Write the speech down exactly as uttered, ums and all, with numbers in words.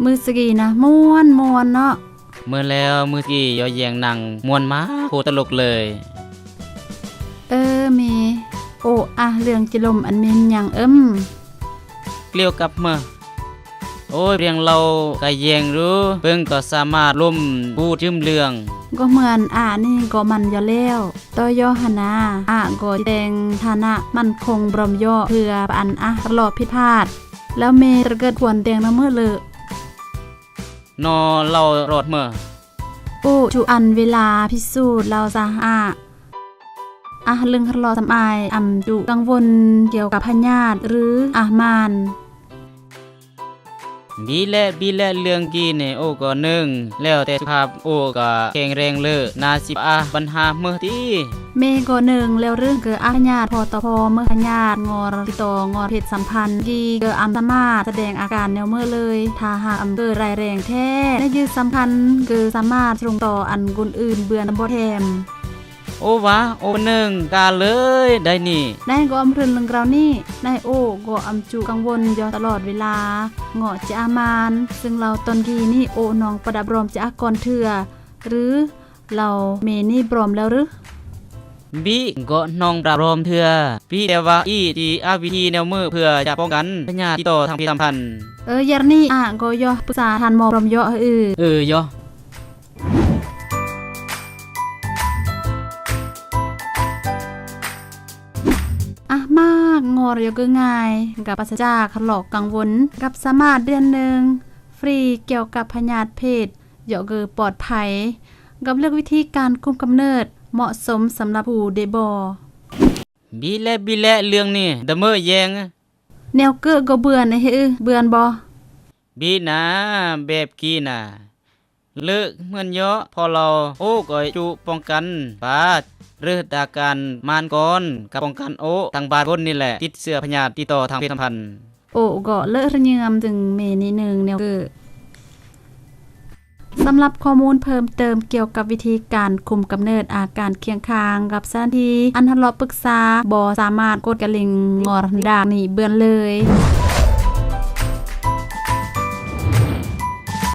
Mưsigi na muan muan no. เมื่อแล้ว เมื่อกี้ ยอแยงนั่งม่วนมาก โคตรตลกเลย เออ เม โอ้ อ่ะ เรื่องจิล่มอันเมนยังเอิ้ม เกี่ยวกับเมอ โอ้ย เรื่องเล่ากะแยงอยู่ เปิ้งก็สามารถล่มพูดจื้มเรื่อง ก็เหมือนอ่ะนี่ก็มันอยู่แล้ว ต่อยอหั้นนะ อ่ะก็แต่งฐานะมั่นคงบรอมเยาะ เพื่ออันอ่ะรอผิดพลาด แล้วเมตะเกิดควรแต่งนะเมื่อเลย นอเล่ารอดเมื่อ โอ้ จุอันเวลาพิสูจน์เล่าซะอ่ะ อ่ะ เรื่องฮะลอสำอาย อำจุกังวลเกี่ยวกับพยาธิหรืออ่ะมาน บีแล บีแล เรื่องกี้นี่ โอ้ก็นึ่ง แล้วแต่สุขภาพ โอ้ก็แข็งแรงเลย นาสิอ่ะ ปัญหาเมื่อตี้ เมก็นึ่ง แล้วเรื่องเกิดอ่ะพยาธิ พอต่อพอเมื่อพยาธิงอรติดต่องอรเพศสัมพันธ์ กี้ก็อำสามารถแสดงอาการแนวเมื่อเลย ถ้าหากอำเกิดร้ายแรงแท้ ในยืดสำคัญ ก็สามารถส่งต่ออันคนอื่นเบือนบ่แถม โอ้วะ โอ้นึ่ง กาเลย ได้นี่ นายก็อำเรื่องราวนี้ นายโอ้ก็อำจุกังวลอยู่ตลอดเวลา เงาะจะอ่ะมาน ซึ่งเล่าตอนกี้นี่ โอ้น้องปะดับรอมจะอ่ะก่อนเถื่อ หรือเล่าเมนี่บรอมแล้วหรือ บีก็น้องปะดับรอมเถื่อ บีแต่ว่าอี้ที่อ่ะวิธีแนวเมื่อเพื่อจะป้องกันพยาธิติดต่อทางเพศสัมพันธ์ เออ ยามนี้อ่ะก็ยอปรึกษาท่านหมอบรอมเยาะ เออ เออ ยอ อ่ะ มากงอรเยาะเกอง่าย กับปราศจากฮะลอกังวล กับสามารถเดือนนึ่ง ฟรีเกี่ยวกับพยาธิเพศ เยาะเกอปลอดภัย กับเลือกวิธีการคุมกำเนิดเหมาะสมสำหรับผู้เดะบ่ บีแล บีแล เรื่องนี้ ดะเมอแยง แนวเกอก็เบือนไอ้เฮ้อ เบือนบ่ บีนะ แบบกี้นะ เลิกเหมือนเยาะ พอเล่าโอ้ก็จุป้องกัน ปาด เริ่มจากการมานก่อน กับป้องกันโอ้ ทางบ้านคนนี่แหละ ติดเชื้อพยาธิติดต่อทางเพศสัมพันธ์ โอ้ก็เลิกระเยือมตึงเมนี่นึ่งแนวเกอ สำหรับข้อมูลเพิ่มเติมเกี่ยวกับวิธีการคุมกำเนิด อาการเคียงข้าง กับสถานที่อันฮะลอปรึกษา บ่สามารถกดกระลิงงอรดากนี้เบือนเลย